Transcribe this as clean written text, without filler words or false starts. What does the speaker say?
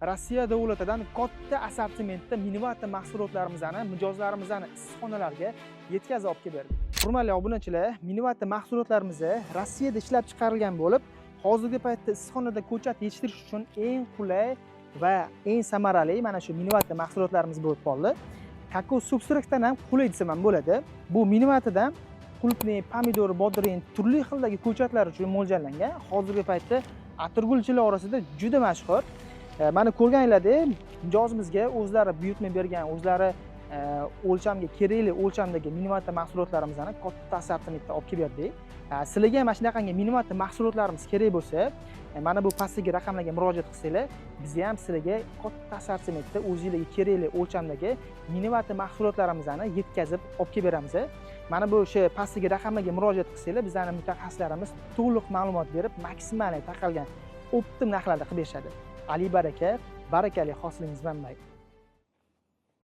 Rossiya davlatidan katta assortimentda minivata mahsulotlarimizni mijozlarimizni issiqxonalarga yetkazib olib kelib berdik. Hurmatli obunachilar, minivata mahsulotlarimiz Rossiyada ishlab chiqarilgan bo'lib, hozirgi paytda issiqxonada ko'chat yetishtirish uchun eng qulay va eng samarali mana shu minivata mahsulotlarimiz bo'lib qoldi. Kokos substrakdan ham qulay desam ham bo'ladi. Bu minivatadan qulupnay, pomidor, bodring, turli xildagi ko'chatlar uchun mo'ljallangan. Hozirgi paytda atirgulchilar orasida juda mashhur. Mana ko'rganinglardek, mijozimizga o'zlari buyurtma bergan, o'zlari o'lchamga kerakli o'lchamdagi minivata mahsulotlarimizni katta assortimentda olib kelib berdik. Sizlarga ham mana shunaqangi minivata mahsulotlarimiz kerak bo'lsa, mana bu pastdagi raqamlarga murojaat qilsanglar, biz ham sizlarga katta assortimentda o'zinglarga kerakli o'lchamdagi minivata mahsulotlarimizni yetkazib olib kelib beramiz. Mana bu o'sha pastdagi raqamlarga murojaat qilsanglar, bizlarning mutaxassislarimiz to'liq ma'lumot berib, maksimal taqalgan оптом narxlarda qilib berishadi. Ali baraka, barakali hosilingiz manbai.